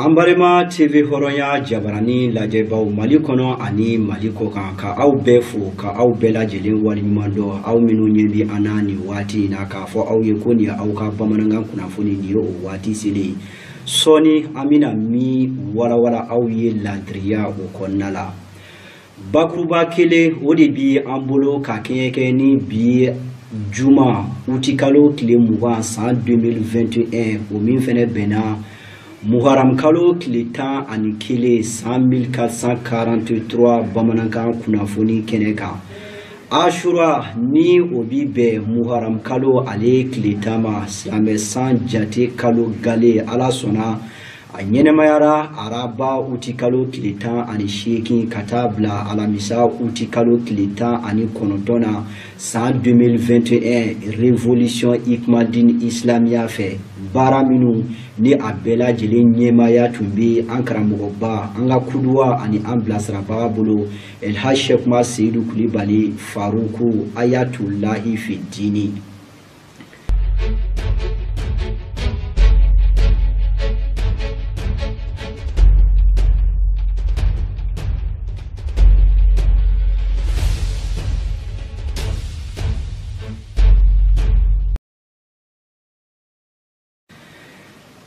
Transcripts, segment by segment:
An balima TV hɔrɔnya jabarani lajɛbaw Mali kɔnɔ ani Mali kɔkan, ka aw bɛɛ fo, ka aw bɛɛ lajɛlen waleɲuman dɔn, aw minnu ɲɛ bi an na nin waati in na, k'a fɔ aw ye ko nin ye aw ka bamanankan kunnafoni, nin ye o waati selen. Sɔɔni an bɛna min walawala aw ye ladiriya o kɔnɔna la. Bakuruba kelen o de bi an bolo ka kɛɲɛ kɛ ni bi juma utikalo tile 20 san 2021, o min fɛnɛ bɛnna Muharram kalo tile 11 san 1443 bamanankan kunnafoni kɛnɛ kan. Ashura ni o bi bɛn Muharram kalo ale tile 10 ma, silamɛ san jate kalo gale, Ala sɔnna a ɲɛnɛmayara araba utikalo tile 18 ka taa bila alamisa utikalo tile 19 na san 2021 révolution Ikmadine Islamiya fɛ. Baara minnu ni a bɛɛ lajɛlen ɲɛmaaya tun bɛ an karamɔgɔba, an ka kuduwa ani an bilasirabaga bolo, Elhaj Cheikh Umar Seyidu Kulibali Faruku Ayatulahi Fidini.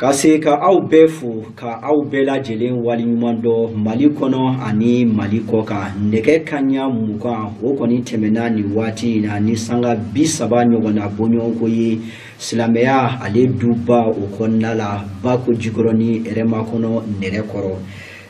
Ka se ka aw bɛɛ fo, ka aw bɛɛ lajɛlen waleɲuman dɔn Mali kɔnɔ ani Mali kɔkan. Nɛgɛ kanɲɛ 20 o kɔni tɛmɛna nin waati in na ni sanga 30 ɲɔgɔnna bɔɲɔgɔnko ye silamɛya ale duba o kɔnɔna la, Bako Jikɔrɔni Hɛrɛma kɔnɔ nɛrɛ kɔrɔ.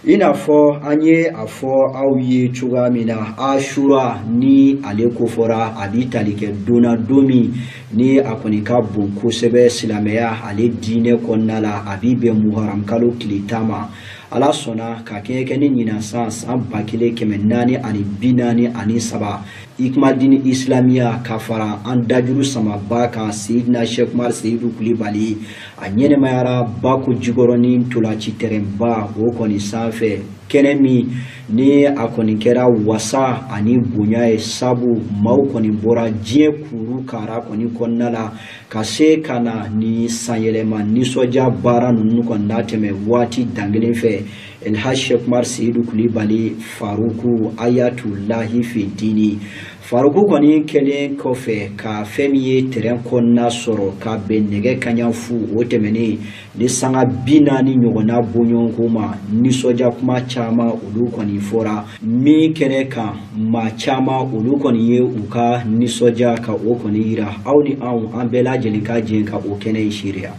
I n'a fɔ an ye a fɔ aw ye cogoya min na, Ashura ni ale kofɔra, a bi tali kɛ don na, don min ni a kɔni ka bon kosɛbɛ silamɛya ale diinɛ kɔnɔna la, a bi bɛn Muharram kalo tile 10 ma. Ala sɔnna ka kɛɲɛ kɛ ni ɲinan san, san 1443, Ikmadine Islamiya ka fara an dajuru samaba kan Seyidina Cheikh Umar Seyidu Kulibali, a ɲɛnɛmayara Bako Jikɔrɔni ntolaci tɛrɛnba o kɔni sanfɛ, kɛnɛ min ni a kɔni kɛra wasa ani bonya ye, sabu maaw kɔni bɔra diɲɛ kuru kara kɔni kɔnɔna la ka se ka na ni sanyɛlɛma nisɔndiya baara ninnu kɔni latɛmɛ waati dankelen fɛ. Elhaj Cheikh Umar Seyidu Kulibali Faruku Ayatulahi Fidini. Faruku kɔni kɛlen kɔfɛ ka fɛn min ye terrain kɔnɔna sɔrɔ ka bɛn nɛgɛ kanɲɛ fu o tɛmɛnen ni sanga 40 ɲɔgɔnna bɔɲɔgɔnko ma, nisɔndiya kuma caman olu kɔni fɔra min kɛnɛ kan, maa caman olu kɔni ye u ka nisɔndiya ka o kɔni yira. Aw ni anw, an bɛɛ lajɛlen ka jɛ ka o kɛnɛ in seereya.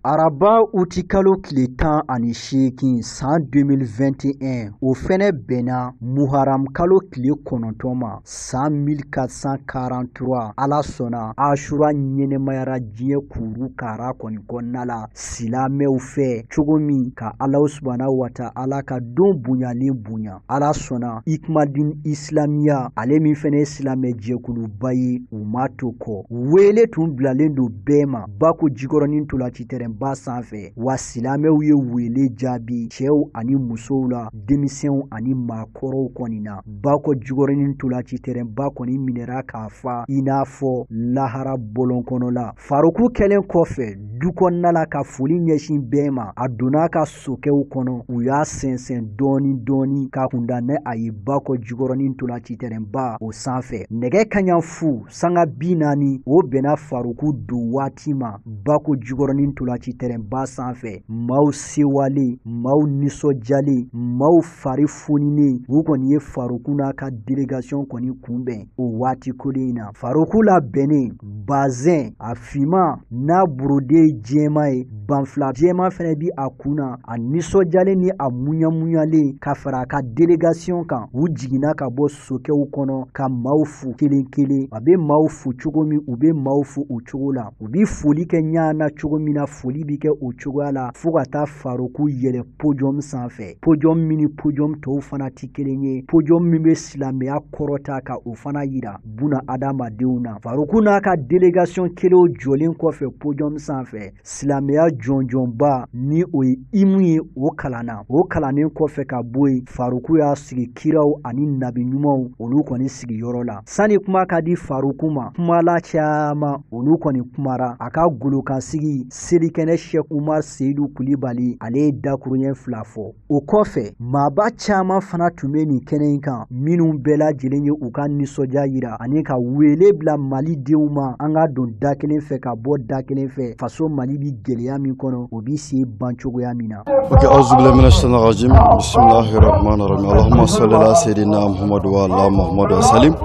Araba utikalo tile 18 san 2021, o fɛnɛ bɛnna Muharram kalo tile 9 ma san 1443. Ala sɔnna Ashura ɲɛnɛmayara diɲɛ kuru kara kɔni kɔnɔna la silamɛw fɛ cogo min ka Alahu subahana wa taala ka don bonyalen bonya. Ala sɔnna Ikmadine Islamiya ale min fɛnɛ ye silamɛ jɛkuluba ye, u ma to kɔ. Wele tun bilalen don bɛɛ ma Bako Jikɔrɔni ntolaci tɛrɛn ba sanfɛ, wa silamɛw ye wele jaabi cɛw ani musow la, denmisɛnw ani maakɔrɔw kɔni na. Bako Jikɔrɔni ntolaci tɛrɛnba kɔni minɛra k'a fa i n'a fɔ lahara bɔlɔn kɔnɔ la. Faruku kɛlen kɔfɛ du kɔnɔna la ka foli ɲɛsin bɛɛ ma, a donna a ka sokɛw kɔnɔ, u y'a sɛnsɛn dɔɔni dɔɔni ka kunda ni a ye Bako Jikɔrɔni ntolaci tɛrɛnba o sanfɛ. Nɛgɛ kanɲɛ fu sanga 40 o bɛnna Faruku don waati ma Bako Jikɔrɔni ntolaci tɛrɛnba sanfɛ. Maaw sewalen, maaw nisɔndiyalen, maaw fari foninen, u kɔni ye Faruku n'a ka délégation kɔni kunbɛn o waati kolen in na. Faruku labɛnnen bazɛn a finman n'a borode jɛman ye, banfula jɛman fɛnɛ bi a kun na, a nisɔndiyalen ni a muɲamuɲalen ka fara a ka délégation kan. U jiginna ka bɔ sokɛw kɔnɔ ka maaw fo kelen kelen. A bɛ maaw fo cogo min, u bɛ maaw fo o cogo la. U bɛ foli kɛ ɲana na cogo min na, foli bɛ kɛ o cogoya la fo ka taa Faruku yɛlɛ podium sanfɛ. Podium min ni podium tɔw fana tɛ kelen ye, podium min bɛ silamɛya kɔrɔta ka o fana yira buna adamadenw na. Faruku n'a ka délégation kelenw jɔlen kɔfɛ podium sanfɛ, silamɛya jɔnjɔnba ni o ye imu ye, o kalanna. O kalannen kɔfɛ ka bɔ yen, Faruku y'a sigi kiraw ani nabi ɲumanw olu kɔni sigiyɔrɔ la. Sani kuma ka di Faruku ma, kumala caman olu kɔni kumara. A ka golokansigi selikɛnɛ Cheikh Umar Seyidu Kulibali, ale ye dakuruɲɛ 2 fɔ. O kɔfɛ, maaba caman fana tun bɛ nin kɛnɛ in kan, minnu bɛɛ lajɛlen ye u ka nisɔndiya yira ani ka wele bila malidenw ma, an ka don da kelen fɛ ka bɔ da kelen fɛ, faso Mali bi gɛlɛya min kɔnɔ, o bi se ban cogoya min na. Ok, auzubillahi minash shaitanir rajim. Bismillahir rahmanir rahim. Allahumma salli ala sayyidina Muhammad wa ala Muhammad wa salim.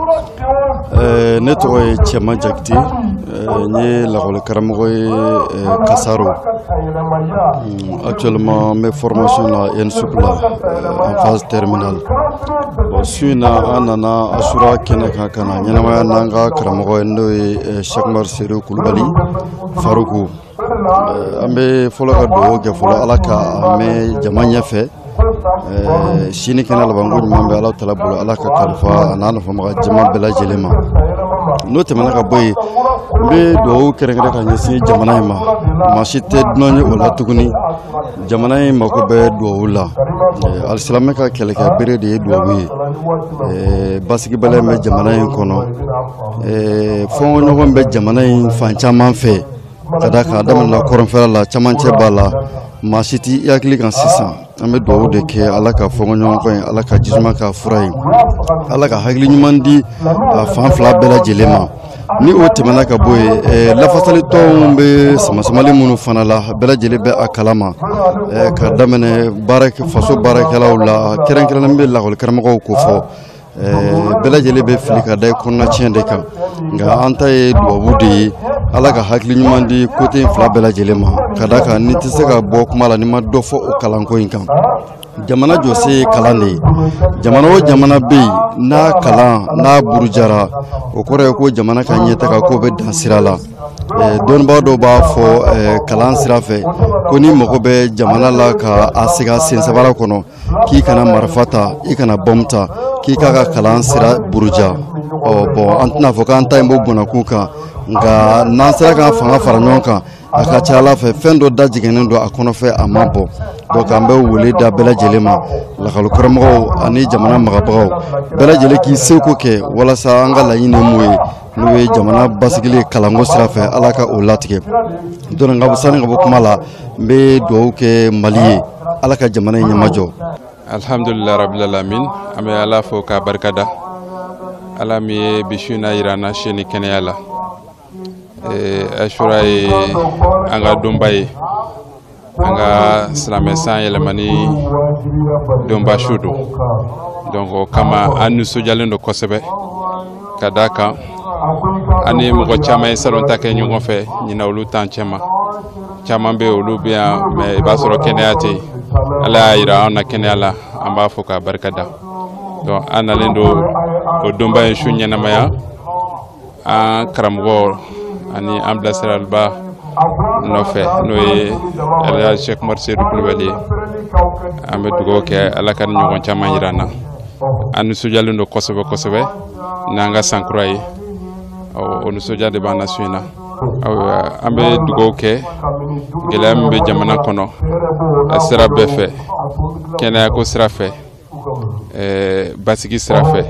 Ne tɔgɔ ye Cɛman Jakite, n ye lakɔli karamɔgɔ ye Kasaro. Actuellement n bɛ formation la ENSUP la, en phase terminale. Bon, su in na an nana Asura kɛnɛ kan ka na ɲɛnamaya n'an ka karamɔgɔ ye, n'o ye Cheikh Umar Seyidu Kulubali Faruku. An bɛ fɔlɔ ka dugawu kɛ fɔlɔ, Ala ka a mɛn jama ɲɛfɛ. Sini kɛnɛ labanko ɲuman bɛ Ala tala bolo, Ala ka kalifa a n'a nafamaga jama bɛɛ lajɛlen ma. N'o tɛmɛna ka bɔ yen, n bɛ dugawu kɛrɛnkɛrɛn ka ɲɛsin jamana in ma. Maa si tɛ dunan ye o la tuguni, jamana in mako bɛ dugawu la. Alisilamɛ ka kɛlɛkɛ bere de ye dugawu ye. Basigibaliya bɛ jamana in kɔnɔ, fɔɲɔgɔn bɛ jamana in fan caman fɛ, ka da kan a daminɛna kɔrɔnfɛla la, camancɛ b'a la, maa si t'i hakili kan sisan. An bɛ dugawu de kɛ Ala ka fɔɲɔgɔnkɔ ye, Ala ka jisuma ka fura ye, Ala ka hakili ɲuman di a fan fila bɛɛ lajɛlen ma. Ni o tɛmɛna ka bɔ yen, lafasali tɔnw bɛ samasamali minnu fana la, bɛɛ lajɛlen bɛ a kalama, ka daminɛ faso baarakɛlaw la, kɛrɛnkɛrɛnnen bɛ lakɔli karamɔgɔw ko fɔ. Bɛɛ lajɛlen bɛ fili ka da i kɔnɔna tiɲɛ de kan, nka an ta ye dubabu de ye, Ala ka hakili ɲuman di kote in fila bɛɛ lajɛlen ma, ka da kan n'i tɛ se ka bɔ kuma la n'i ma dɔ fɔ o kalanko in kan. Jamana jɔsen ye kalan de ye. Jamana o jamana bɛ yen n'a kalan n'a burujara, o kɔrɔ ye ko jamana ka ɲɛtaga ko bɛ dan sira la. Dɔnnibaa dɔw b'a fɔ kalan sira fɛ ko n'i mago bɛ jamana la ka a segin a sen sabara kɔnɔ, k'i kana marifa ta, i kana bɔmu ta, k'i k'a ka kalan sira buruja. Ɔ bɔn, an tɛna fɔ k'an ta in b'o bɔnakun kan, nka n'an sera k'an fanga fara ɲɔgɔn kan, a ka ca Ala fɛ fɛn dɔ da jiginnen don a kɔnɔfɛ a ma bɔ. Donc an bɛ wele da bɛɛ lajɛlen ma, lakɔlikaramɔgɔw ani jamana magabagaw bɛɛ lajɛlen k'i seko kɛ walasa an ka laɲini ye mun ye, n'o ye jamana basigili kalanko sira fɛ, Ala ka o latigɛ. Donc nka sani ka bɔ kuma la, n bɛ dugawu kɛ Mali ye, Ala ka jamana in ɲɛmajɔ. Alhamdulillah rabbil alamin, an bɛ Ala fo k'a barikada, Ala min ye bi su in na yira an na si ni kɛnɛya la. Asura ye an ka donba ye, an ka silamɛ san yɛlɛmani donba su don. Donc o kama an nisɔndiyalen don kosɛbɛ, ka d'a kan an ni mɔgɔ caman ye salon ta kɛ ɲɔgɔn fɛ, ɲinɛ olu t'an cɛma. Caman bɛ yen olu bɛ yan, mɛ i b'a sɔrɔ kɛnɛya tɛ yen. Ala y'a yira an na kɛnɛya la, an b'a fɔ k'a barika da. Donc an nalen don o donba in su ɲɛnamaya an karamɔgɔ ani an bilasiraliba nɔfɛ, n'o ye Alhaji Cheikh Umar Seyidu Kulubali ye. An bɛ dugawu kɛ Ala ka ni ɲɔgɔn caman yira an na. An nisɔndiyalen don kosɛbɛ kosɛbɛ n'an ka san kura ye, o nisɔndiya de b'an na su in na. An bɛ dugawu kɛ gɛlɛya min bɛ jamana kɔnɔ sira bɛɛ fɛ, kɛnɛyako sira fɛ, basigi sira fɛ,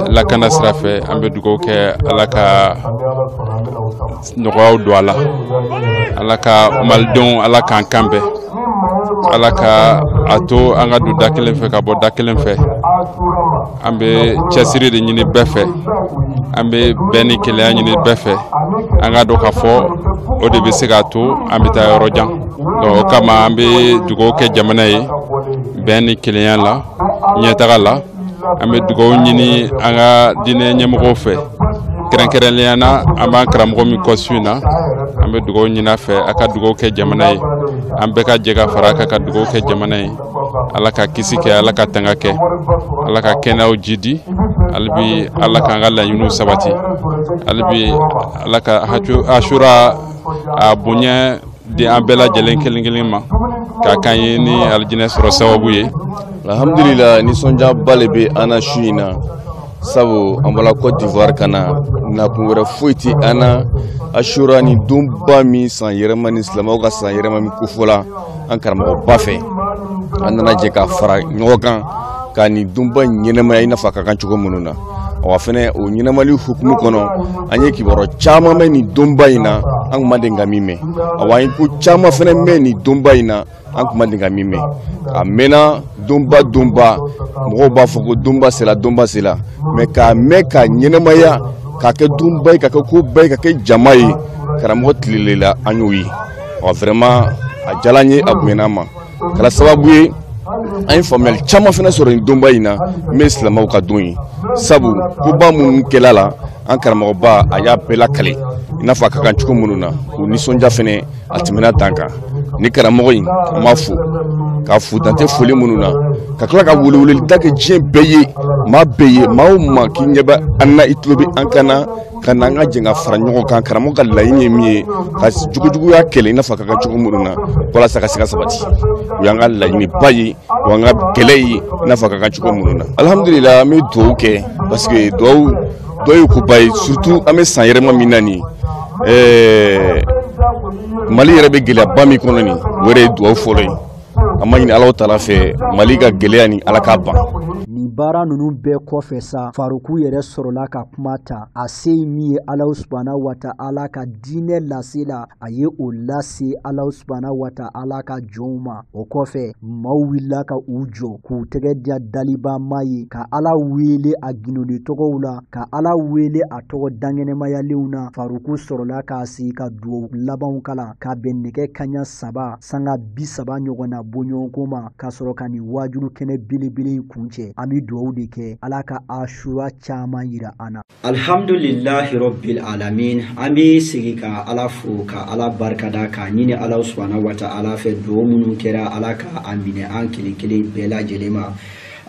lakana sira fɛ, an bɛ dugawu kɛ Ala ka nɔgɔyaw don a la, Ala ka malidenw, Ala k'an kan bɛn, Ala ka a to an ka don da kelen fɛ ka bɔ da kelen fɛ. An bɛ cɛsiri de ɲini bɛɛ fɛ, an bɛ bɛn ni kelenya ɲini bɛɛ fɛ, an ka dɔn k'a fɔ o de bɛ se k'a to an bɛ taa yɔrɔ jan. Donc o kama an bɛ dugawu kɛ jamana ye bɛn ni kelenya la, ɲɛtaga la. An bɛ dugawu ɲini an ka diinɛ ɲɛmɔgɔw fɛ, kɛrɛnkɛrɛnnenya na an b'an karamɔgɔ min kɔ su in na, an bɛ dugawu ɲini a fɛ a ka dugawu kɛ jamana ye, an bɛɛ ka jɛ ka fara a kan ka dugawu kɛ jamana ye. Ala ka kisi kɛ, Ala ka tanga kɛ, Ala ka kɛnɛyaw jidi, hali bi Ala k'an ka laɲiniw sabati, hali bi Ala ka Asura a bonya di an bɛɛ lajɛlen kelen kelen ma, k'a k'an ye ni alijinɛ sɔrɔ sababu ye. Alhamdulillah, nisɔndiyaba le bɛ an na su in na, sabu an bɔra Côte d'Ivoire ka na, nakun wɛrɛ foyi tɛ an na Ashura ni donba min san yɛrɛma ni silamɛw ka san yɛrɛma min kofɔla an karamɔgɔba fɛ, an nana jɛ ka fara ɲɔgɔn kan ka nin donba ɲɛnamaya i n'a fɔ a ka kan cogo minnu na. Wa fɛnɛ o ɲɛnamali hukumu kɔnɔ, an ye kibaruya caman mɛn nin donba in na, an kun ma deli ka min mɛn. Awa, an ye ko caman fɛnɛ mɛn nin donba in na, an kun ma deli ka min mɛn. A mɛnna donba donba, mɔgɔw b'a fɔ ko donba sera, donba sera, mɛ k'a mɛn ka ɲɛnamaya k'a kɛ donba ye, ka kɛ koba ye, ka kɛ jama ye, karamɔgɔ tilele la, an y'o ye. Wa vraiment a diyara an ye, a bonyana an ma, kɛra sababu ye an ye faamuyali caman fana sɔrɔ nin donba in na, min ye silamɛw ka don ye. Sabu koba minnu kɛla la, an karamɔgɔba a y'a bɛɛ lakale i n'a fɔ a ka kan cogo minnu na. O nisɔndiya fɛnɛ a tɛmɛna dan kan. Ni karamɔgɔ in, an b'a fo k'a fo dantɛ foli minnu na, ka tila ka weleweleda kɛ diɲɛ bɛɛ ye, maa bɛɛ ye, maa o maa k'i ɲɛ bɛ an na, i tulo bɛ an kan na, ka na an ka jɛ ka fara ɲɔgɔn kan. Karamɔgɔ ka laɲini ye min ye, ka jugujuguya kɛlɛ i n'a fɔ a ka kan cogo minnu na, walasa ka se ka sabati, o y'an ka laɲiniba ye, o y'an ka kɛlɛ ye i n'a fɔ a ka kan cogo minnu na. Alihamudulila, an bɛ dugawu kɛ, parce que dugawu dɔw ye koba ye, surtout an bɛ san yɛrɛma min na nin, Mali yɛrɛ bɛ gɛlɛyaba min kɔnɔ nin, o yɛrɛ ye dugawu fɔlɔ ye. An ma ɲini Ala taala fɛ, Mali ka gɛlɛya ni Ala k'a ban. Nin baara ninnu bɛɛ kɔfɛ sa, Faruku yɛrɛ sɔrɔla ka kuma ta. A se ye min ye Ala subahana wa ta'ala ka diinɛ lase la, a ye o lase Ala subahana wa ta'ala ka jɔnw ma. O kɔfɛ, maaw wulila ka u jɔ k'u tɛgɛ da dalibama ye, ka Ala wele a gindolen tɔgɔw la, ka Ala wele a tɔgɔ dankɛnɛmayalenw na. Faruku sɔrɔla k'a sigi ka dugawu labanw kalan ka bɛn nɛgɛ kaɲa 3:30 ɲɔgɔn na bɔɲɔgɔnko ma, ka sɔrɔ ka nin waajulu kɛnɛ belebele in kuncɛ. An bɛ dugawu de kɛ Ala ka Ashura caman yira an na. Alhamdulillahi rabbil alamin. An bɛ sigi ka Ala fo, ka Ala barikada, k'a ɲini Ala subahana wa ta'ala fɛ, dugawu minnu kɛra, Ala ka a minɛ an kelen kelen bɛɛ lajɛlen ma.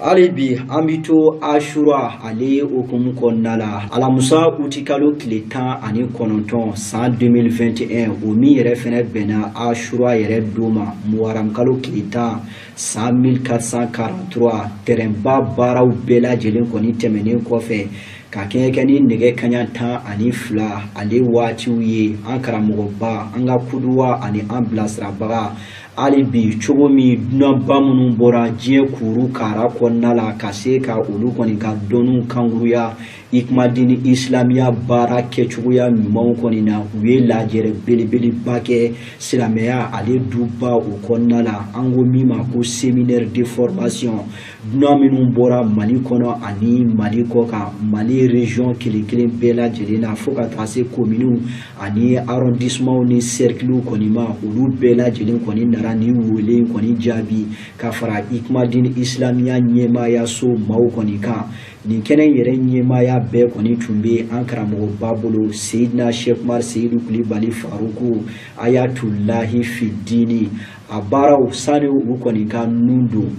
Hali bi an bɛ to Ashura ale hukumu kɔnɔna la. Alamusa utikalo tile 19 san 2021, o min yɛrɛ fɛnɛ bɛnna Ashura yɛrɛ don ma, Muharam kalo tile 10 san 1443, tɛrɛnba baaraw bɛɛ lajɛlen kɔni tɛmɛnen kɔfɛ, ka kɛɲɛ kɛ ni nɛgɛ kaɲa 12 ale waatiw ye, an karamɔgɔba, an ka kuduwa ani an bilasirabaga, hali bi cogo min dunanba minnu bɔra diɲɛ kuru kara kɔnɔna la, ka se ka olu kɔni ka dɔnniw kankuruya Ikumadini Islamiya baara kɛcogoya ɲumanw kɔni na, u ye lajɛrɛ belebeleba kɛ silamɛya ale duba o kɔnɔna la. An ko min ma ko séminaire de formation. Dunan minnu bɔra Mali kɔnɔ ani Mali kɔ kan, Mali région kelen kelen bɛɛ lajɛlen na, fo ka taa se kominiw ani arrondissementw ni cercles kɔni ma, olu bɛɛ lajɛlen kɔni nana ni wele in kɔni jaabi ka fara Ikumadini Islamiya ɲɛmaayaso maaw kɔni kan. Nin kɛnɛ yɛrɛ ɲɛmaaya bɛɛ kɔni tun bɛ an karamɔgɔba bolo, Seyidina Cheikh Umar Seyidu Kulibali Faruku Ayatulahi Fidini. A baaraw sani u kɔni ka nun don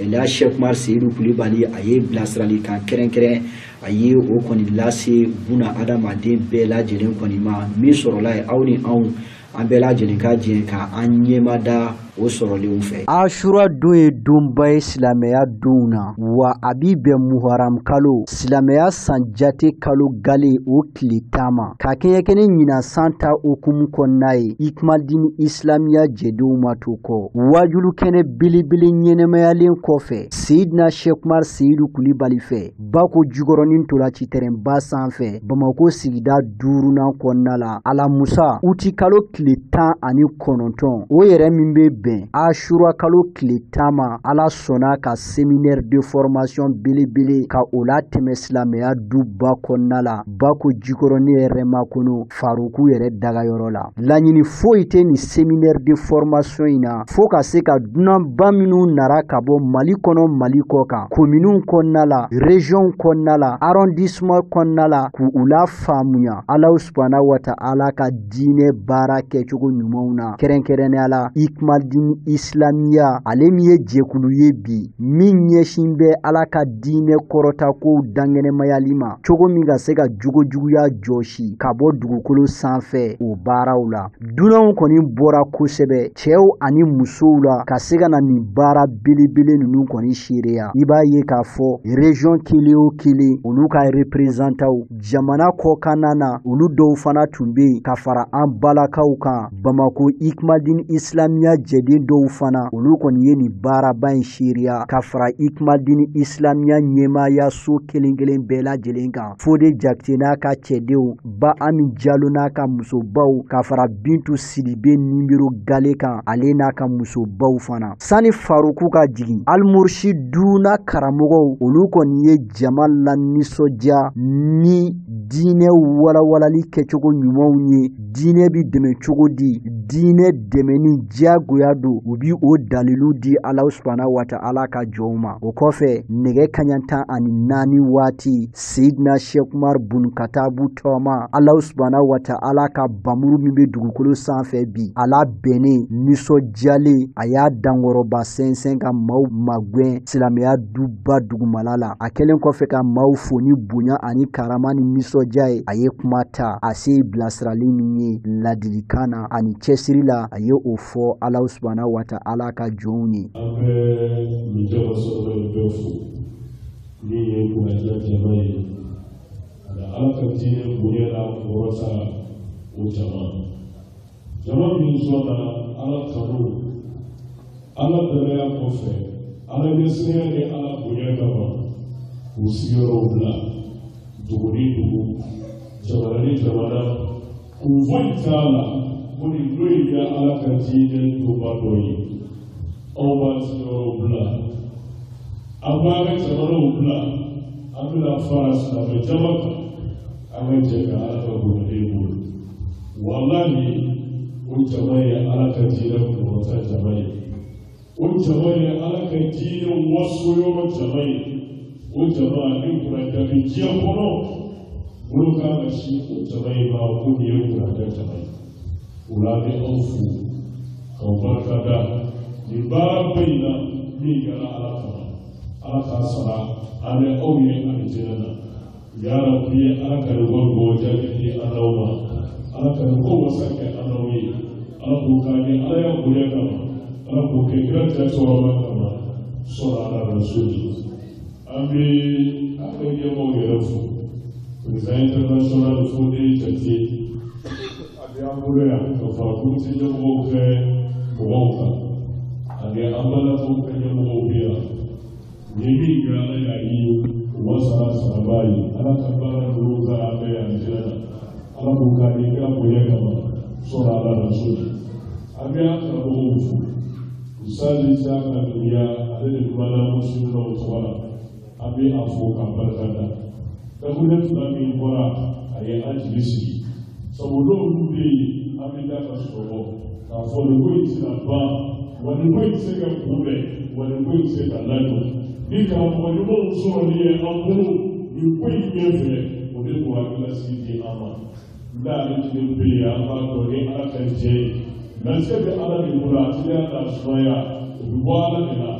la, Cheikh Umar Seyidu Kulibali a ye bilasiralikan kɛrɛnkɛrɛn, a ye o kɔni lase buna adamaden bɛɛ lajɛlen kɔni ma. Min sɔrɔla ye, aw ni anw, an bɛɛ lajɛlen ka jɛ ka an ɲɛmada o sɔrɔlenw fɛ. Ashura don ye donba ye silamɛya donw na, wa a bi bɛn Muharam kalo, silamɛya san jate kalo gale o tile 10 ma. Ka kɛɲɛ kɛ ni ɲinan san ta hukumu kɔnɔna ye, Ikumadini Islamiya jɛdenw ma to kɔ. Waajulu kɛnɛ belebele ɲɛnɛmayalen kɔfɛ Seyidina Cheikh Umar Seyidu Kulibali fɛ, Bako Jikɔrɔni ntolanci tɛrɛnba sanfɛ, Bamako sigida 5nan kɔnɔna la, Alamusa uti kalo tile 19, o yɛrɛ min bɛ bɛn Ashura kalo tile 10 ma, Ala sɔnna ka séminaire de formation belebele ka o latɛmɛ silamɛya duba kɔnɔna la, Bako Jikɔrɔni yɛrɛ makɔnɔ, Faruku yɛrɛ dagayɔrɔ la. Laɲini foyi tɛ nin séminaire de formation in na fo ka se ka dunanba minnu nara ka bɔ Mali kɔnɔ, Mali kɔ kan, kominiw kɔnɔna la, région kɔnɔna la, arrondissement kɔnɔna la, k'u la faamuya Ala subahana wa ta'ala ka diinɛ baara kɛcogo ɲumanw na, kɛrɛnkɛrɛnnenya la Ikumadini Ikmadini Islamiya, ale min ye jɛkulu ye bi min ɲɛsin bɛ Ala ka diinɛ kɔrɔtakow dankɛnɛmayali ma, cogo min ka se ka jogojuguya jɔsi ka bɔ dugukolo sanfɛ o baaraw la. Dunanw kɔni bɔra kosɛbɛ, cɛw ani musow la, ka se ka na nin baara belebele ninnu kɔni seereya. I b'a ye k'a fɔ région kelen o kelen olu ka représentants, jamana kɔkanna na olu dɔw fana tun bɛ yen ka fara an balakaw kan. Bamako Ikmadini Islamiya jɛden dɔw fana, olu kɔni ye nin baaraba in seereya ka fara Ikmadini Islamiya ɲɛmaayaso kelen kelen bɛɛ lajɛlen kan. Fode Jakite n'a ka cɛdenw, Ba Ami Jalo n'a ka musobaw, ka fara Bintu Sidibe Nimero Gale kan, ale n'a ka musobaw fana. Sani Faruku ka jigin, Almursi Duna karamɔgɔw, olu kɔni ye jama la nisɔndiya ni diinɛ walawalali kɛcogo ɲumanw ye. Diinɛ bi dɛmɛ cogo di, diinɛ dɛmɛni diyagoya don, u bi o dalilu di Ala subahana wa ta'ala ka jɔnw ma. O kɔfɛ, nɛgɛ kaɲa 14 waati, Seyidina Sheikh Umar bun Katabu tɔma, Ala subahana wa ta'ala ka bamuru min bɛ dugukolo sanfɛ bi, ala bɛnnen nisɔndiyalen, a y'a dankɔrɔba sɛnsɛn ka maaw magɛn silamɛya duba dugumala la. A kɛlen kɔfɛ ka maaw fo ni bonya ani karama ni nisɔndiya ye, a ye kuma ta, a se bilasirali min ye ladilikan na ani cɛsiri la, a ye o fɔ Ala subahana wa ta'ala ka jɔnw ye. An bɛ nin jama sɔrɔ in bɛɛ fo, min ye kunnadiya jama ye, ani Ala ka diinɛ bonya n'a kɔrɔta o jama. Jama min sɔnna Ala kanu, Ala danaya kɔfɛ, Ala ɲɛsiranya ni Ala bonya kama, k'u sigiyɔrɔw bila dugu ni dugu, jamana ni jamana, kun foyi t'a la ko nin don in ye Ala ka diinɛ donba dɔ ye. Anw b'an sigiyɔrɔw bila, an b'an ka jamanaw bila, an bɛna fara silamɛ jama kan, an ka jɛ ka Ala ka bonyaden bolo. Walahi, o jama ye Ala ka diinɛ kɔrɔta jama ye, o jama ye Ala ka diinɛ waso yɔrɔ jama ye. O jama ni kunnadiya bɛ diɲɛ kɔnɔ, bolo kan ka sin o jama in ma ko nin ye kunnadiya jama ye. O la, an bɛ aw fo k'aw barika da nin baara ba in na min kɛra Ala kama. Ala k'a sara an bɛ aw ye alijinɛ na. Ya Rabbi, Ala ka nin ko jaabi di an n'aw ma, Ala ka nin ko wasa kɛ an n'aw ye. Ala k'o k'an ye Ala ya bonya kama, Ala k'o kɛ kira cɛ sɔrɔba kama, sɔrɔ ala rasuli. An bɛ an ka ɲɛmɔgɔw yɛrɛ fo, président international Fode Jate, a bɛ an bolo yan ka fara comité ɲɛmɔgɔw kɛ mɔgɔw kan, ani an balakaw ka ɲɛmɔgɔw bɛ yan. U ye min kɛ, Ala y'a ye, o ma sara saraba ye. Ala ka baara ninnu ka an bɛɛ alijinɛ na. Ala k'o k'an ye kira bonya kama, sɔrɔ ala rasuli. An bɛ an karamɔgɔw fo, Usali Isaka Duniya, ale de kumana musulmanw tɔgɔ la, an bɛ a fo k'a barika da. Dakuruɲɛ fila min bɔra, a ye an jigi sigi, sabu n'olu bɛ yen, an bɛ da ka sunɔgɔ k'a fɔ nin ko in tɛna ban, wa nin ko in tɛ se ka kunbɛn, wa nin ko in tɛ se ka lajɔ. Ni karamɔgɔ ɲumanw sɔrɔli ye an bolo nin ko in ɲɛfɛ, o de k'o hakilisigi di an ma. N'ale tile bɛ yen, an b'a dɔn ni Ala ka jɛ ye, latigɛ bɛ Ala de bolo, a teliya n'a sumaya, o bɛ bɔ Ala de la.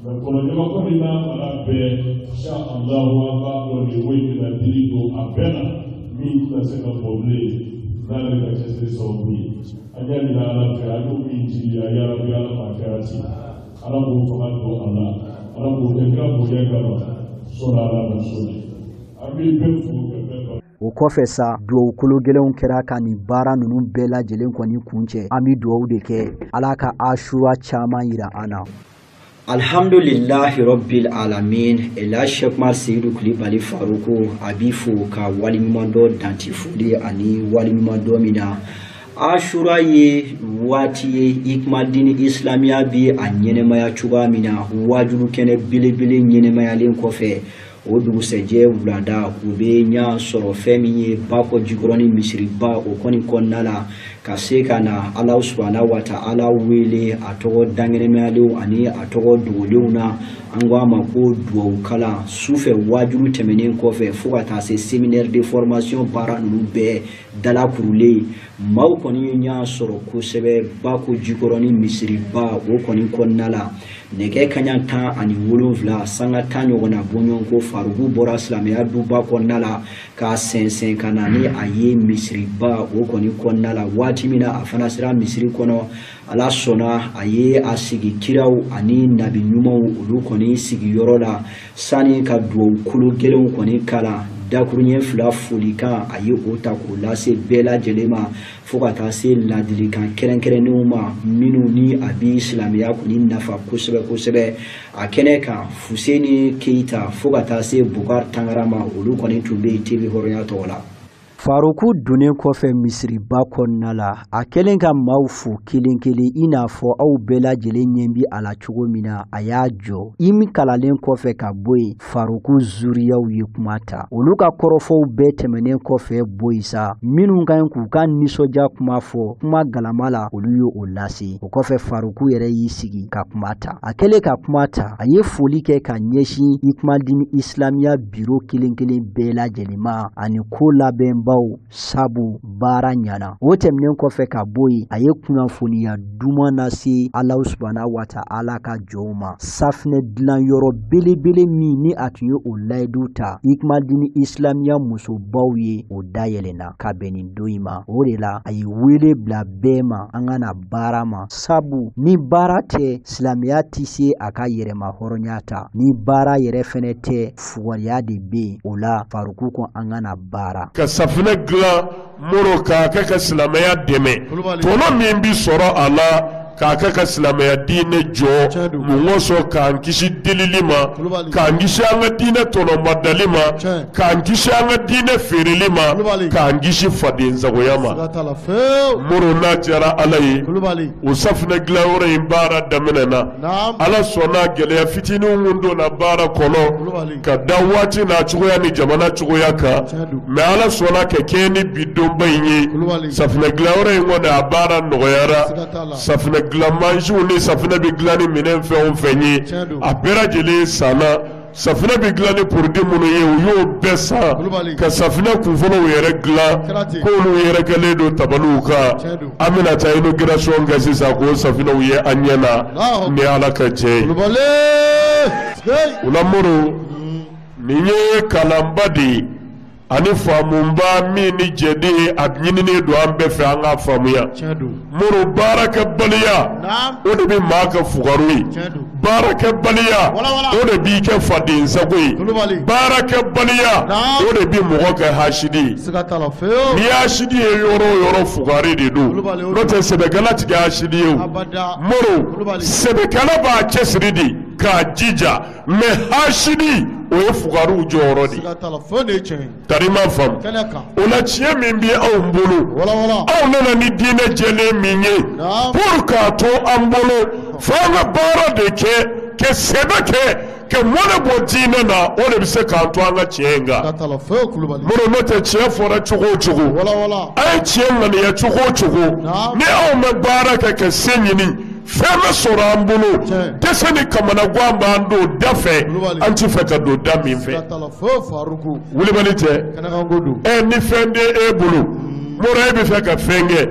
Mɛ kɔnɔjama kɔni n'a mara bɛɛ, insha Allahu, an b'a dɔn nin ko in bɛna dili don a bɛɛ la, min tɛna se ka bɔ bilen n'ale ka cɛsiri sababu ye. An y'a ɲini Ala fɛ, an y'o min jigi ya Rabbi, Ala k'a kɛra ten. Ala k'o fanga don a la, Ala k'o kɛ kira bonya kama, sɔrɔ ala rasuli. An bɛ bɛɛ fo ka bɛɛ ba. O kɔfɛ sa, duwawu kolo gɛlɛnw kɛra ka nin baara ninnu bɛɛ lajɛlen kɔni kuncɛ. An bɛ duwawu de kɛ, Ala ka Asura caman yira an na. Alhamdulillahi rabbil alamin. Ela Sheikh Umar Seyidu Kulibali Faruku, a b'i fo ka waleɲuman dɔ danti foli ani waleɲuman dɔ min na. Asura ye waati ye Ikmadini Islamiya bi a ɲɛnɛmaya cogoya min na, wajulu kɛnɛ belebele ɲɛnɛmayalen kɔfɛ, o dugusɛjɛ wulada, u bɛ ɲa sɔrɔ fɛn min ye Bakɔ Jikɔrɔni misiriba o kɔni kɔnɔna la. Ka se ka na Ala subahana wa ta'ala wele a tɔgɔ dankɛnɛmayalenw ani a tɔgɔ dogolenw na. An ko a ma ko duwawu kalan sufɛ waajulu tɛmɛnen kɔfɛ fo ka taa se séminaire de formation baara ninnu bɛɛ dalakurulen. Maaw kɔni ye ɲɔgɔn sɔrɔ kosɛbɛ Bako Jikɔrɔni misiriba o kɔni kɔnɔna la. Nɛgɛ kaɲa 17 sanga 10 ɲɔgɔnna bɔɲɔgɔnko Faruku bɔra silamɛya duba kɔnɔna la k'a sɛnsɛn ka na ni a ye misiriba o kɔni kɔnɔna la. Waati min na a fana sera misiri kɔnɔ, Ala sɔnna a ye a sigi kiraw ani nabi ɲumanw olu kɔni sigiyɔrɔ la sani ka duwawu kolo gɛlɛnw kɔni kalan. Dakuruɲɛ 2 folikan a ye o ta k'o lase bɛɛ lajɛlen ma fo ka taa se ladilikan kɛrɛnkɛrɛnnenw ma minnu ni a bi silamɛya kɔni nafa kosɛbɛ kosɛbɛ. A kɛnɛ kan Fuseni Keyita fo ka taa se Bukari Tangara ma, olu kɔni tun bɛ yen TV hɔrɔnya tɔgɔ la. Faruku donnen kɔfɛ misiriba kɔnɔna la, a kɛlen ka maaw fo kelen kelen i n'a fɔ aw bɛɛ lajɛlen ɲɛ bi a la cogo min na, a y'a jɔ. Imi kalalen kɔfɛ ka bɔ yen, Faruku zuriyaw ye kuma ta. Olu ka kɔrɔfɔw bɛɛ tɛmɛnen kɔfɛ bɔ yen sa, minnu ka ɲi k'u ka nisɔndiya kuma fɔ kuma galama la, olu ye o lase. O kɔfɛ Faruku yɛrɛ y'i sigi ka kuma ta. A kɛlen ka kuma ta, a ye foli kɛ ka ɲɛsin Ikumalidini Isilamiya biro kelen kelen bɛɛ lajɛlen ma ani ko labɛnbaw, sabu baara ɲana. O tɛmɛnen kɔfɛ ka bɔ yen, a ye kunnafoniya duman lase Alahu subahana wa ta'ala ka jɔnw ma. Safinɛ dilanyɔrɔ belebele min ni a tun ye o layidu ta Ikumalidini Isilamiya musobaw ye, o dayɛlɛnna ka bɛn nin don in ma. O de la a ye wele bila bɛɛ ma an ka na baara ma, sabu ni baara tɛ silamɛya tɛ se a ka yɛrɛma hɔrɔnya ta. Ni baara yɛrɛ fɛnɛ tɛ, fugariya de bɛ yen. O la Faruku ko an ka na baara. Ka safinɛ dilan Moro k'a kɛ ka silamɛya dɛmɛ, tɔnɔ min bi sɔrɔ a la k'a kɛ ka silamɛya diinɛ jɔ, mun kosɔn k'an kisi delili ma, k'an kisi an ka diinɛ tɔnɔmadali ma, k'an kisi an ka diinɛ feereli ma, k'an kisi fadensagoya ma. Moro n'a diyara Ala ye, o safinɛ dilanyɔrɔ in baara daminɛna. Ala sɔnna gɛlɛya fitininw kun donna baara kɔnɔ ka da waati n'a cogoya ni jamana cogoya kan, mais Ala sɔnna ka kɛɲɛ ni bi donba in ye, safinɛ dilanyɔrɔ in kɔni a baara nɔgɔyara. Safinɛ dilan mansinw ni safinɛ bɛ dilan ni minɛn fɛn o fɛn ye, a bɛɛ lajɛlen sanna. Safinɛ bɛ dilan ni produit minnu ye, u y'o bɛɛ san ka safinɛ kunfɔlɔw yɛrɛ dilan, k'olu yɛrɛ kɛlen don tabaliw kan. An bɛna taa inauguration kɛ sisan k'o safinɛw ye an ɲɛ na ni Ala ka jɛ ye. O la Moro, nin ye kalanba de ye ani faamuba min ni jɛden a ɲininen don an bɛɛ fɛ an k'a faamuya. Moro, baarakɛbaliya o de bɛ maa kɛ fugari ye, baarakɛbaliya o de b'i kɛ fadensago ye, baarakɛbaliya o de bɛ mɔgɔ kɛ hasidi ye. N'i ye hasidi ye yɔrɔ o yɔrɔ, fugari de don, n'o tɛ sɛbɛkɛla tɛ kɛ hasidi ye o. Moro, sɛbɛkɛla b'a cɛsiri de k'a jija, mais hasidi o ye fugariw jɔyɔrɔ de ye. Tari ma faamu. O la tiɲɛ min bɛ anw bolo, anw nana ni diinɛ jɛlen min ye pour k'a to an bolo, fo an ka baara de kɛ, ka sɛbɛ kɛ, ka mɔnɛ bɔ diinɛ na, o de bɛ se k'an to an ka tiɲɛ in kan. Moro, n'o tɛ tiɲɛ fɔra cogo o cogo, a ye tiɲɛ ŋaniya cogo o cogo, ni anw bɛ baara kɛ ka se ɲini, fɛn bɛ sɔrɔ an bolo, dɛsɛ ni kamanagan b'an don da fɛ, an ti fɛ ka don da min fɛ. Wulibali tɛ ɛ, ni fɛn tɛ e bolo, Moro, e bɛ fɛ ka fɛn kɛ,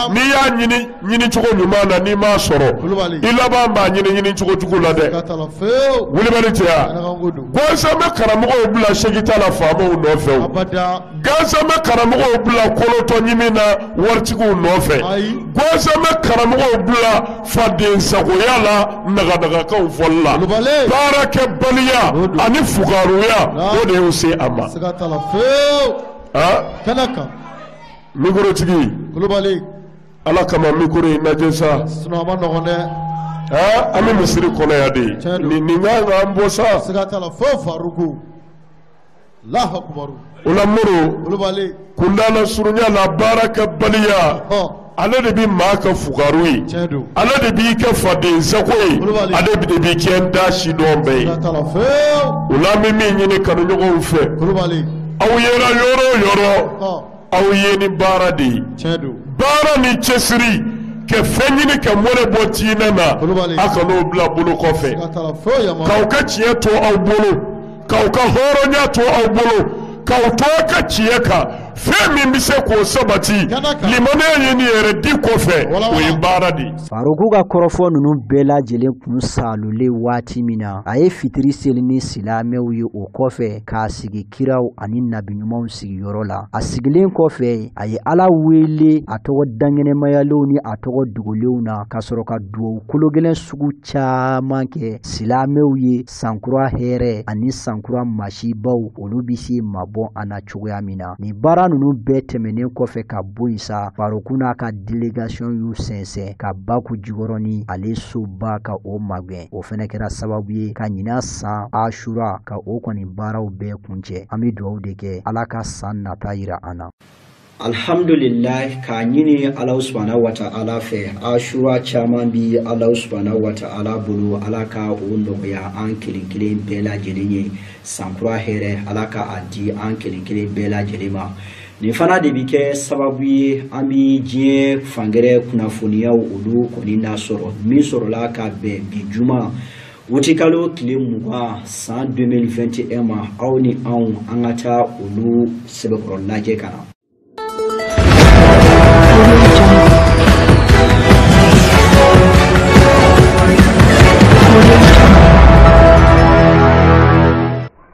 n'i y'a ɲini ɲinicogo ɲuman na, n'i m'a sɔrɔ, i laban b'a ɲini ɲinicogo jugu la dɛ. Wulibali tɛ yan. Gansan bɛ karamɔgɔw bila segita la faamaw nɔfɛ o, gansan bɛ karamɔgɔw bila kolotɔ ɲimi na waritigiw nɔfɛ, gansan bɛ karamɔgɔw bila fadensagoya la naganagakanw fɔli la. Baarakɛbaliya ani fugaruya, o de y'u se a ma. Mikrotigi, Ala kama mikro in lajɛ sa, an bɛ misiri kɔnɔ yan de, nin kan k'an bɔ sa. O la Moro, kundala surunya la, baarakɛbaliya ale de bɛ maa kɛ fugari ye, ale de b'i kɛ fadensago ye, ale de b'i kɛ n da sidɔn bɛɛ ye. O la an bɛ min ɲini kanuɲɔgɔnw fɛ, aw yera yɔrɔ o yɔrɔ, aw ye ni baara de ye. Baara ni cɛsiri kɛ fɛn ɲini ka mɔnɛ bɔ diinɛ na, a kan'o bila bolo kɔfɛ. K'aw ka tiɲɛ to aw bolo, k'aw ka hɔrɔnya to aw bolo, k'aw to aw ka tiɲɛ kan. Fɛn min bɛ se k'o sabati, limaniya ye ni yɛrɛ di kɔfɛ, o ye baara de ye. Faruku ka kɔrɔfɔ ninnu bɛɛ lajɛlen kun salolen waati min na, a ye fitiri seli ni silamɛw ye o kɔfɛ k'a sigi kiraw ani nabi ɲumanw sigiyɔrɔ la. A sigilen kɔfɛ, a ye Ala wele a tɔgɔ dankɛnɛmayalenw ni a tɔgɔ dogolenw na, ka sɔrɔ ka duwawu kologɛlɛn sugu caman kɛ silamɛw ye sankura hɛrɛ ani sankura masibaw olu bɛ se mabɔ an na cogoya min na. Nin baara ninnu bɛɛ tɛmɛnen kɔfɛ ka bɔ yen sa, Faruku n'a ka délégation y'u sɛnsɛn ka Baku Jikɔrɔni ale soba ka o magɛn. O fɛnɛ kɛra sababu ye ka ɲinan san Ashura ka o kɔni baaraw bɛɛ kuncɛ. An bɛ dugawu de kɛ Ala ka san nata yira an na. Alhamdulillah, k'a ɲini Ala subahana wa ta'ala fɛ, Ashura caman bi Ala subahana wa ta'ala bolo, Ala ka o nɔgɔya an kelen kelen bɛɛ lajɛlen ye. Sankura hɛrɛ, Ala ka a di an kelen kelen bɛɛ lajɛlen ma. Nin fana de bi kɛ sababu ye an bi diɲɛ fangɛrɛ kunnafoniyaw olu kɔni nasɔrɔ min sɔrɔla ka bɛn bi juma wutikalo tile 20 san 2021 ma. Aw ni anw an ka taa olu sɛbɛkɔrɔ lajɛ ka na.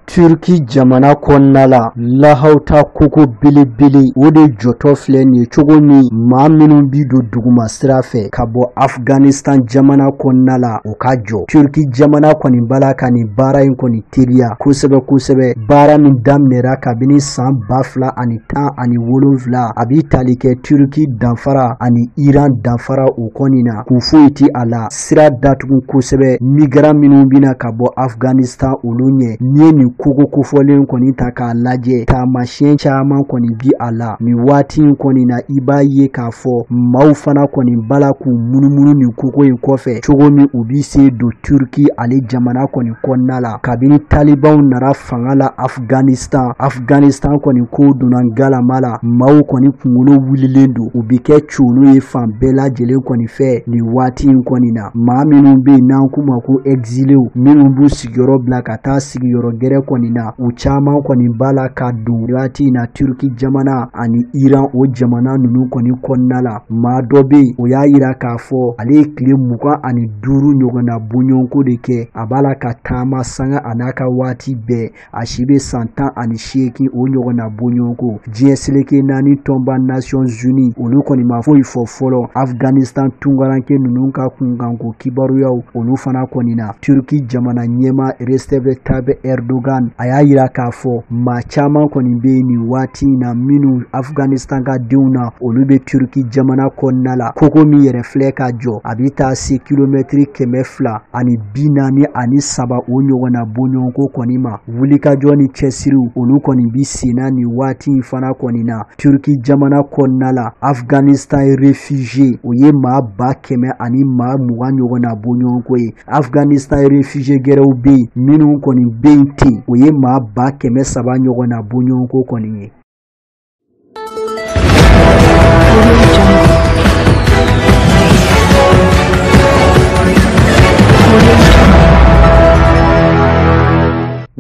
Turki jamana kɔnɔna la, lahawta koko belebele o de jɔtɔ filɛ nin ye cogo min maa minnu bi don duguma sira fɛ ka bɔ Afghanistan jamana kɔnɔna la, o ka jɔ. Turki jamana kɔni b'a la ka nin baara in kɔni teliya kosɛbɛ kosɛbɛ. Baara min daminɛra kabini san 2017, a bi tali kɛ Turki danfara ani Iran danfara o kɔni na. Kun foyi ti a la, sira datugu kosɛbɛ migrant minnu bɛna ka bɔ Afghanistan olu ɲɛ. N'i ye nin koko kofɔlen kɔni ta k'a lajɛ, taamasiyɛn caman kɔni bi a la nin waati in kɔni na. I b'a ye k'a fɔ maaw fana kɔni b'a la k'u munumunu nin koko in kɔfɛ cogo min u bi se don Turki ale jamana kɔni kɔnɔna la. Kabini talibanw nara fanga la Afghanistan, Afghanistan kɔni ko donna galama la, maaw kɔni kunkolo wulilen don, u bi kɛ colo ye fan bɛɛ lajɛlen kɔni fɛ nin waati in kɔni na. Maa minnu bɛ yen n'an k'u ma ko exiléw, minnu b'u sigiyɔrɔ bila ka taa sigiyɔrɔ gɛrɛ kɔni na, u caman kɔni b'a la ka don waati in na Turki jamana ani Iran o jamana ninnu kɔni kɔnɔna la. Maa dɔ bɛ yen, o y'a yira k'a fɔ ale ye tile 25 ɲɔgɔnna bɔɲɔgɔnko de kɛ, a b'a la ka taama sanga a n'a ka waati bɛɛ. A si bɛ san 18 o ɲɔgɔnna bɔɲɔgɔnko. Diɲɛ seleke naani tɔnba Nations Unies olu kɔni ma foyi fɔ fɔlɔ Afghanistan tunkaranke ninnu ka kunkanko kibaruyaw olu fana kɔni na. Turki jamana ɲɛmaa Recep Tayyip Erdogan a y'a yira k'a fɔ maa caman kɔni bɛ yen nin waati in na minnu Afghanistan ka denw na, olu bɛ Turki jamana kɔnɔna la. Koko min yɛrɛ filɛ ka jɔ, a bɛ taa se kilomɛtiri 243 o ɲɔgɔnna bɔɲɔgɔnko kɔni ma. Wulikajɔ ni cɛsiriw olu kɔni bi senna nin waati in fana kɔni na Turki jamana kɔnɔna la. Afghanistan réfugié o ye maa 100 000 ani maa 20 ɲɔgɔnna bɔɲɔgɔnko ye. Afghanistan réfugié gɛrɛw bɛ yen minnu kɔni bɛ yen ten, o ye maa 300 000 ɲɔgɔnna bɔɲɔgɔnko kɔni ye.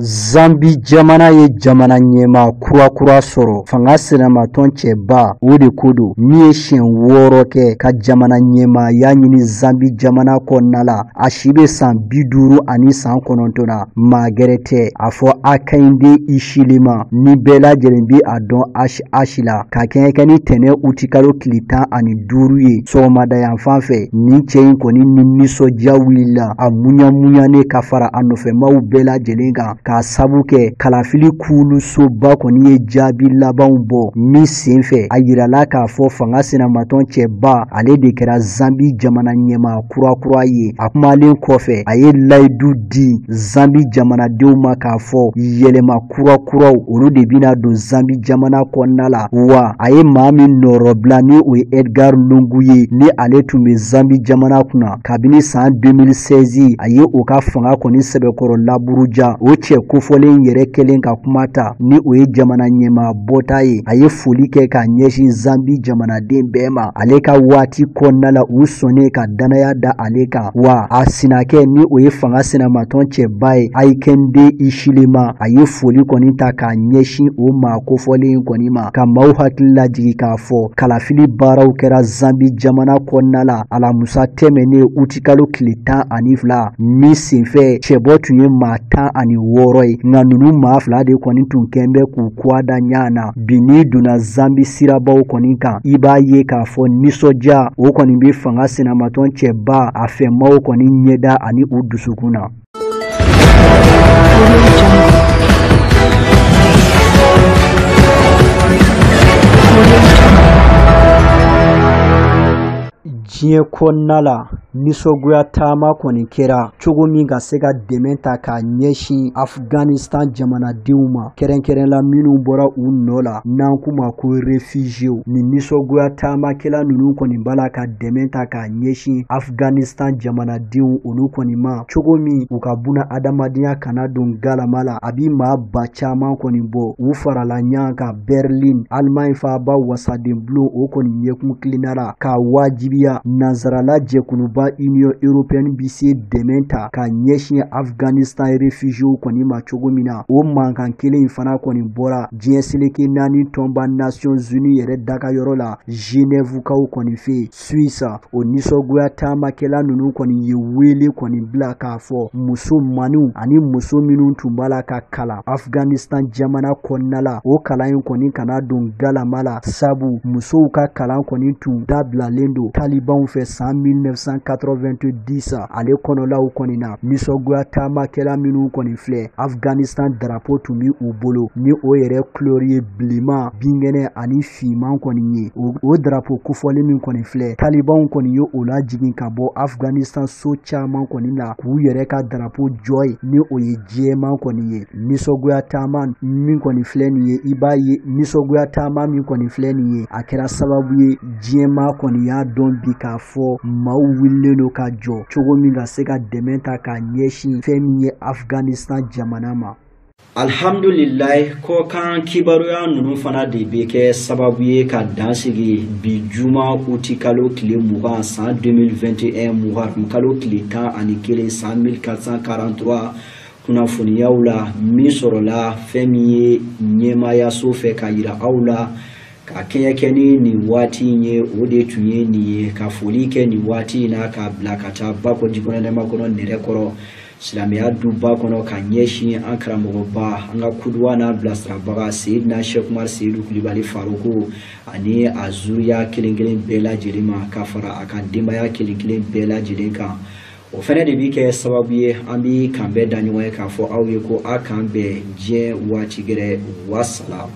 Zambi jamana ye jamana ɲɛmaa kura sɔrɔ. Fanga sinamatɔn cɛba o de ko don min ye siɲɛ 6 kɛ ka jamana ɲɛmaaya ɲini Zambi jamana kɔnɔna la. A si bɛ san 59 na, maa gɛrɛ tɛ a fɔ Hakainde Hichilema ni bɛɛ lajɛlen bi a dɔn HH la, ka kɛɲɛ kɛ ni tɛnɛn utikalo tile 15 ye sɔgɔmada yanfan fɛ. Nin cɛ in kɔni ni nisɔndiya wulila, a muɲamuɲanen ka fara a nɔfɛmaw bɛɛ lajɛlen kan, k'a sabu kɛ kalafili kulusoba kɔni ye jaabi labanw bɔ min senfɛ a yirala k'a fɔ fanga sinamatɔn cɛba ale de kɛra Zambi jamana ɲɛmaa kura ye. A kumalen kɔfɛ, a ye layidu di Zambi jamanadenw ma k'a fɔ yɛlɛma kuraw olu de bɛna don Zambi jamana kɔnɔna la. Wa a ye maa min nɔrɔbila ni o ye Edgar Lungu ye, ni ale tun bɛ Zambi jamana kunna kabini san 2016, a ye o ka fanga kɔni sɛbɛkɔrɔ laburuja. O cɛ kofɔlen yɛrɛ kɛlen ka kuma ta ni o ye jamana ɲɛmaa bɔta ye, a ye foli kɛ k'a ɲɛsin Zambi jamanaden bɛɛ ma. Ale ka waati kɔnɔna la, u sɔnnen ka danaya da ale kan. Wa a sinakɛ ni o ye fanga sinamatɔn cɛba ye Hakainde Hichilema, a ye foli kɔni ta k'a ɲɛsin o maa kofɔlen kɔni ma, ka maaw hakili lajigin k'a fɔ kalafili baaraw kɛra Zambi jamana kɔnɔna la alamusa tɛmɛnen utikalo tile 12 min senfɛ cɛbɔ tun ye maa 16 ye, nka ninnu maa 2 de kɔni tun kɛn bɛ k'u kuwa da ɲɔgɔn na. Bi n'i donna Zambi sirabaw kɔni kan, i b'a ye k'a fɔ nisɔndiya o kɔni bɛ fanga sinamatɔn cɛba a fɛmaw kɔni ɲɛda ani u dusukun na. Diɲɛ kɔnɔna la, nisɔngoya taama kɔni kɛra cogo min ka se ka dɛmɛ ta k'a ɲɛsin Afghanistan jamanadenw ma, kɛrɛnkɛrɛnla minnu bɔra u nɔ la n'an k'u ma ko réfugiés. Nin nisɔngoya taamakɛla ninnu kɔni b'a la ka dɛmɛ ta k'a ɲɛsin Afghanistan jamanadenw olu kɔni ma, cogo min u ka buna adamadenya kana don galama la. A bi maa ba caman kɔni bɔ, u farala ɲɔgɔn kan Berlin, Allemagne faaba wasadenbulon o kɔni ɲɛkun kilenna la k'a wajibiya nansarala jɛkuluba Union européenne bi se dɛmɛ ta ka ɲɛsin Afghanistan réfugiés kɔni ma cogo min na. O mankan kelen in fana kɔni bɔra diɲɛ seleke 4 tɔnba Nations Unies yɛrɛ dagayɔrɔ la Genève kaw kɔni fɛ Suisse. O nisɔngoya taamakɛla ninnu kɔni ye wele kɔni bila k'a fɔ musomaninw ani muso minnu tun b'a la ka kalan Afghanistan jamana kɔnɔna la, o kalan in kɔni kana don galama la, sabu musow ka kalan kɔni tun dabilalen don Talibanw fɛ san 1990 ale kɔnɔlaw kɔni na. Nisɔngoya taamakɛla minnu kɔni filɛ, Afghanistan drapeau tun bɛ u bolo ni o yɛrɛ couleur ye bilenman, binkɛnɛ ani finman kɔni ye. O drapeau kofɔlen min kɔni filɛ, Talibanw kɔni ye o lajigin ka bɔ Afghanistan so caman kɔni la k'u yɛrɛ ka drapeau jɔ ye ni o ye jɛman kɔni ye. Nisɔngoya taama min kɔni filɛ nin ye, i b'a ye nisɔngoya taama min kɔni filɛ nin ye, a kɛra sababu ye diɲɛmaa kɔni y'a dɔn bi k'a fɔ maaw wulilen don ka jɔ cogo min ka se ka dɛmɛ ta k'a ɲɛsin fɛn min ye Afghanistan jamana ma. Alhamdulilayi, kɔkan kibaruya ninnu fana de bɛ kɛ sababu ye ka dan sigi bi juma utikalo tile 20 san 2021 muharram kalo tile 11 san 1443 kunnafoniyaw la, min sɔrɔla fɛn min ye ɲɛmaayaso fɛ ka yira aw la ka kɛɲɛ kɛ ni nin waati in ye, o de tun ye nin ye. Ka foli kɛ nin waati in na k'a bila ka taa Bakɔ Jikɔrɔni kɔnɔ nɛrɛ kɔrɔ silamɛya duba kɔnɔ ka ɲɛsin an karamɔgɔba an ka kuduwa n'a bilasirabaga Seyidina Cheikh Umar Seyidu Kulibali Faruku ani a zuriya kelen kelen bɛɛ lajɛlen ma, ka fara a ka denbaya kelen kelen bɛɛ lajɛlen kan. O fɛnɛ de bi kɛ sababu ye an bi kan bɛɛ da ɲɔgɔn ye k'a fɔ aw ye ko a kan bɛn diɲɛ waati gɛrɛ. Wasalaam.